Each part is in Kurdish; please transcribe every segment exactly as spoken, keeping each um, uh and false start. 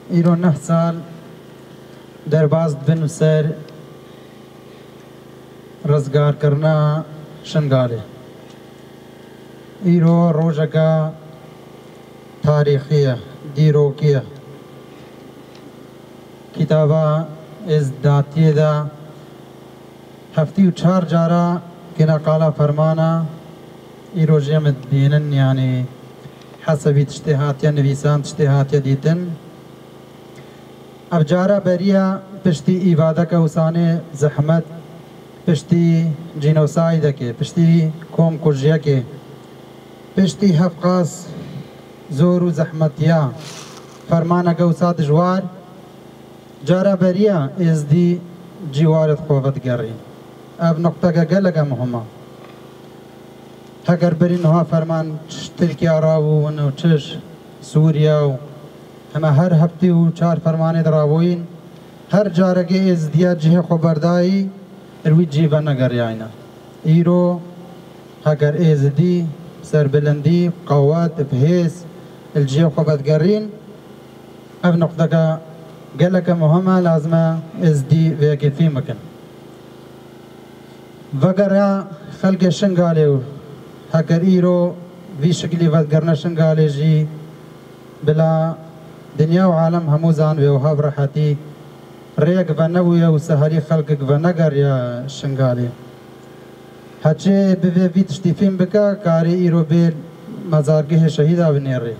Îro neh sal derbas dibin ser rizgarkirina Şingalê. Îro rojeke tarîxî ye, dîrokî ye. Kitaba Êzdatiyê de heftê û çar cara kêne qala fermana, îro jî em dibînin, yanî hesebî tiştê hatiye nivîsan, tiştê hatiye dîtin. Ev cara beriya piştî îvadeke wisanê zehmet, piştî cînosaydekê, piştî komkujiyekê, piştî hevqas zor û zehmetiya fermaneke wisa dijwar, cara beriya êzdî cîwarê xwe vedigerîn. Ev nuqteke geleke muhim e. Heger berî niha ferman çi Tirkiya rabûn û çi Sûriya û hema her heftê û çar fermanê de rabûyîn, her carekê êzdiya cihê xwe berdayî, li wî cî venegeriyayne. Îro heger êzidî serbilindî, qewet, bi hêz li cihê xwe vedigerîn, ev nuqteke geleke muhim e, lazim e êzidî vê yekê fîm bikin. Vegera xelkê Şingalê û heger îro vî şiklî vegerine Şingalê jî, bila dinya û alem hemû zanibê wiha bi rehetî rêyek venebûye û sehelî xelkek venegeriya Şingalê. Heçê bivê vî tiştî fîm bike, karê îro bê mezargehê şehîda binêrê.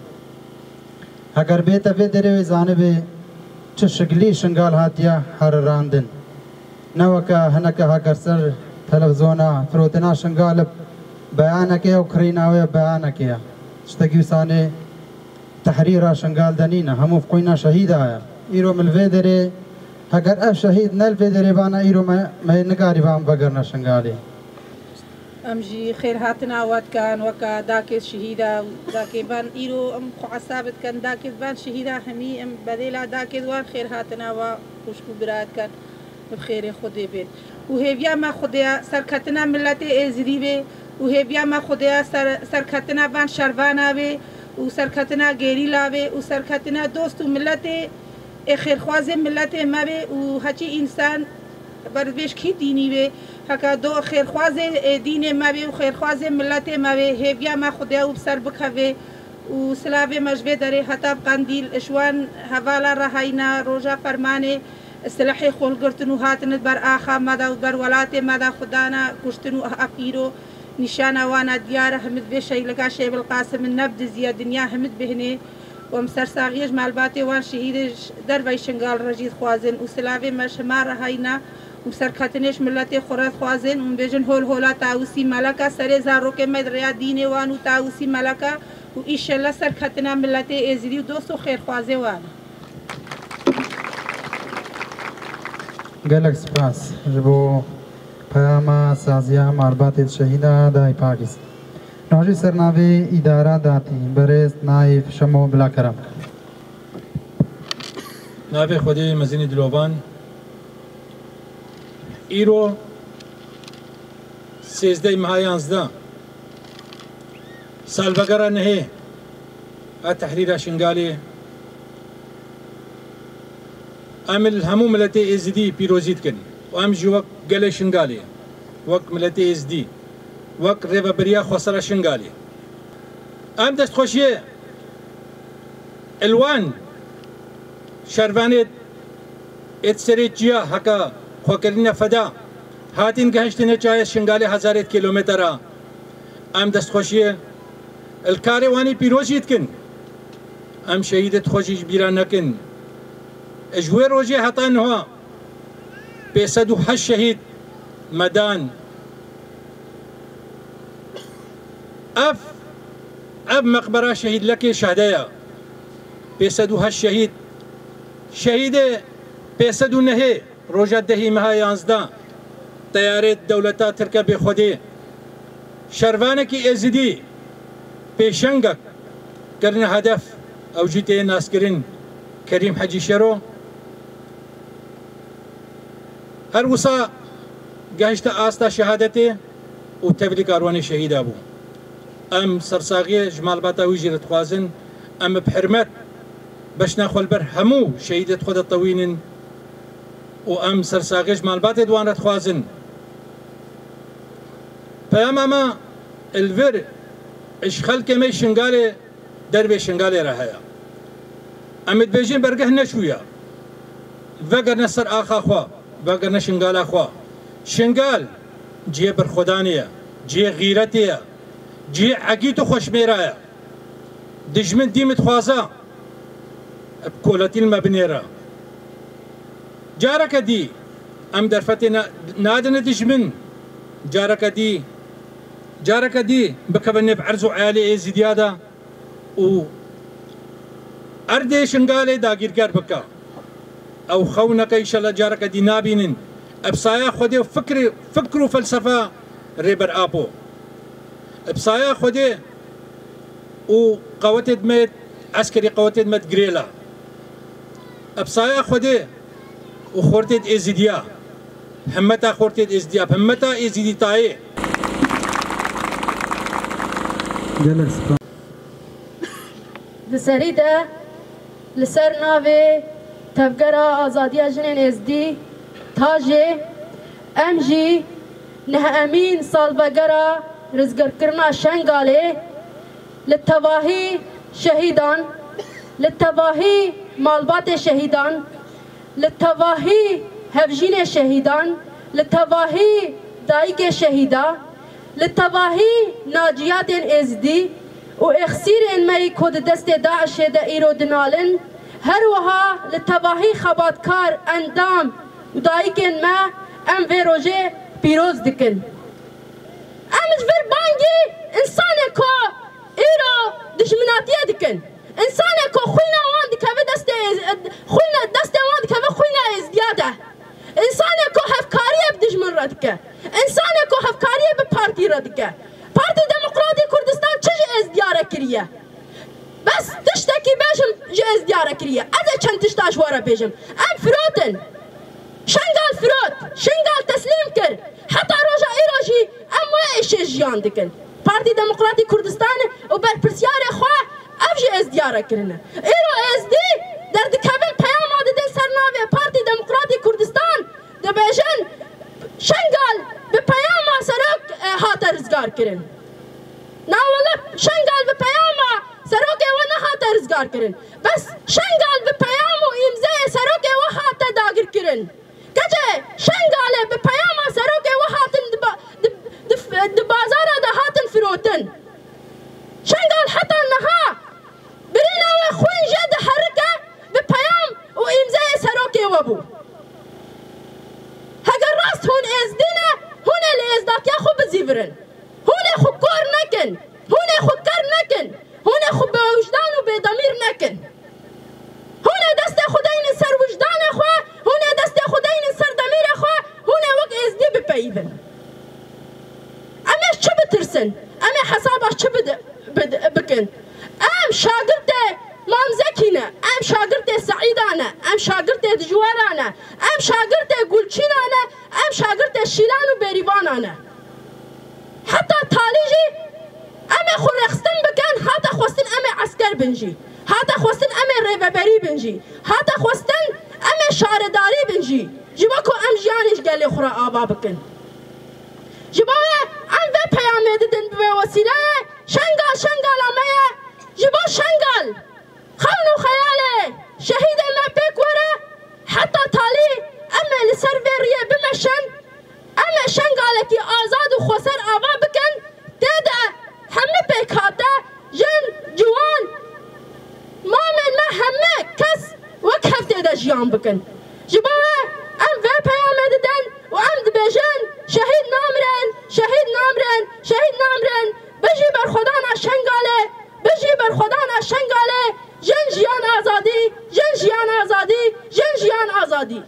Heger bête vê derê wê zanibê çi şiklî Şingal hatiye herirandin. Ne weke hineke heger ser televizona firotina Şingal beyaneke ye û kirîna wê beyaneke ye. Tiştekî wisa nê tehrîra Şingal de nîne, hemû fiqûyna şehîda ye. Îro min li vê derê, heger ev şehîd ne li vê derê bana, îro me, me nikarî ban vegerine Şingalê. Em jî xêrhatina we dikin, weke dakê şehîda û dakê van îro em xwe hesab dikin, dakê van şehîda hemî em bedêla dakê wan xêrhatina we xwişk û bira dikin, bi xêrê Xwedê bêt. Û hêviya me Xwedê ye serketina miletê Êzidî bê û hêviya me Xwedê ye ser-, serketina van şervana bê û serketina gerîla bê û serketina dost û miletê ê xêrxwazê miletê me bê û heçî însan berbêj kî dînî bê, heke do xêrxwazê, ê, dînê me bê û xêrxwazê miletê me bê, hêviya me Xwedê û bi ser bikeve û silavê me ji vê derê heta bi Qendîl, ji wan hevala re hayne roja fermanê, silehê xwe girtin û hatin ber axa me de û ber welatê me de xwe dane kuştin û ev îro nîşana wan e diyar e, hemî vê şeylika Şêbil Qasim ne bi dizî ye, dinya hemî bêhnê. Û em sersaxiyê ji malbatê wan şehîdê ji derveyî Şingal re jî dixwazin û silavê me ji hema re hayne û serketinê ji miletê xwe re dixwazin û bêjin hol hola Tawusî Meleka serê zarokê me di rêya dînê wan û Tawusî Meleka û îşellah serketina miletê Êzidî û dost û xêrxwazê wan. Gelek spas ji bo peyama saziya malbatê şehîda Dayê Pakîz. Niha jî ser navê îdara datî, berêz Naîf Şemo bila kerem. Navê Xwedê mezînî dilovan. Îro sêzdeh meha yanzdeh, salvegera nehê a tehrîra Şingalê. Em li hemû miletê Êzidî pîrozî dikin û em jî wek gelê Şingalê, wek miletê Êzidî, wek rêveberiya xwesera Şingalê, em destxweşiyê li wan şervanê ê di serê çiya heke xwekirîna feda hatîn gehiştine çiyayê Şingalê hezarê kilometre. Em destxweşiyê li karê wanî pîrozî dikin. Em şehîdê xwe jî ji bîra nekin. Ji wê rojê heta niha pênc sed û heşt şehîd me dan. Ev, ev meqbera şehîd Lekê Şehde ye. Pênc sed û heşt şehîd. Şehîdê pênc sed û nehê roja dehî meha yanzdeh teyarê dewleta Tirke bêxwedê şervanekî Êzidî pêşengek kirine hedef, ew jî tê naskirin Kerîm Hecî Şero. Her wisa gehişte asta şehadetê û tevlî karwanê şehîda bû. Em sersaxiyê ji malbata wî jî re dixwazin. Em bi hirmet Beşna xwe li ber hemû şehîdê xwe de tewînin û em sersaxiyê ji malbatê di wan re dixwazin. Peyama me li vir ji xelkê me Şingalê dervê Şingalê re heye. Em ê dibêjin bergeh neçûya. Vegerine ser axa xwe, vegerine Şingala xwe. Şingal cihê berxwedanê ye, cihê xîretê ye, cihê egît û xweşmêra ye. Dijmin dî min dixwaza bi koletî li me binêre. Careke dî em derfetê ne-, nadine dijmin. Careke dî, careke dî bikeve nêv erz û eyalê Êzidiya de û erdê Şingalê dagîrger bike. Ew xewneke înşallah careke dî nabînin. Bi saya Xwedê û fikr, fikr û felsefa Rêber Apo. Bi saya Xwedê û qewetê me, eskerî qewetê me girêla. Bi saya Xwedê û xortê Êzidiya. Himmeta xortê Êzidiya, himmeta Êzidîtayê. Gelek spas. Di serî de li ser navê Tevgera Azadiya Jinên Êzdî, TAJê, em jî nehemîn salvegera rizgarkirina Şengalê li tevahî şehîdan, li tevahî malbatê şehîdan, li tevahî hevjînê şehîdan, li tevahî dayikê şehîda, li tevahî naciyatên Êzidî û êxsîrên me yî ku di destê DAIŞê de îro dinalin, her wiha li tevahî xebatkar, endam û dayikên me em vê rojê pîroz dikin. Em ji vir bangî însanê ku îro dijminatiyê dikin. Însanê ku xwîna wan dikeve destê êz-, xwîna, destê wan dikeve xwîna êzdiya de. Însanê ku hevkariyê bi dijmin re dike. Însanê ku hevkariyê bi partî re dike. Partî Demokratî Kurdistan çi ji êzdiya re kiriye? Bes tiştekî bêjim ji êzdiya re kiriye. Ez ê çend tişta ji we re bêjim. Em firotin. Şengal firot. Şengal teslîm kir. Heta roja îro jî em wê êşê jiyan dikin. Partî Demokratî Kurdistanê û berpirsiyarê xwe ev ji êzdiya re kirine. Îro êzdî derdikevin peyama didin ser navê Partî Demokratî Kurdistan. Dibêjin Şengal bi peyama serok, e, hate rizgar kirin. Na wele Şengal bi peyama serokê we nehate rizgar kirin. Bes Şengal bi peyam û îmzeyê serokê we hate dagir kirin. Keçê Şengalê bi peyama serokê we hatin di ba-, di, di, di bazara de hatin firotin. Şengal heta niha birîna we xwîn jê diherike bi peyam û îmzeyê serokê we bû. Heger rast hûn êzdî ne, hûn ê li êzdatiya xwe bizîvirin. Hûn ê xwe kor nekin. Hûn ê xwe ker nekin. Hûn ê xwe bêwijdan û bêdemîr nekin. Hûn ê destê xwe deynin ser wijdanê xwe, hûn ê destê xwe deynin ser demîrê xwe, hûn ê wek êzdî bipeyivin. Em ê çi bitirsin? Em ê hesaba çi bide-, bide-, bikin? Em şagirtê Mam Zekî ne, em şagirtê Seîda ne, em şagirtê Dijwera ne, em şagirtê Gulçîna ne, em şagirtê Şîlan û Bêrîvana ne. Heta talî jî em ê xwe rêxistin bikin, hate xwestin em ê esker bin jî. Hate xwestin em ê rêveberî bin jî. Hate xwestin em ê şaredarî bin jî. Ji bo ku em jiyanê ji gelê xwe re ava bikin. Ji bo wê em vê peyamê didin bi vê wesîleyê, Şengal Şengala me ye. Ji bo Şengal xewn û xeyalê şehîdê me pêk were, heta talî em ê li ser vê riyê bimeşin. Em ê Şengalekî azad û xweser ava bikin, tê de hemî pêkhate, jin, ciwan, mamên me, hemî kes wek hev tê de jiyan bikin. Ji bo wê em vê peyamê didin û em dibêjin, şehîd namirin, şehîd namirin, şehîd namirin, bijî berxwedana Şengalê, bijî berxwedana Şengalê, jin jiyan azadî, jin jiyan azadî, jin jiyan azadî.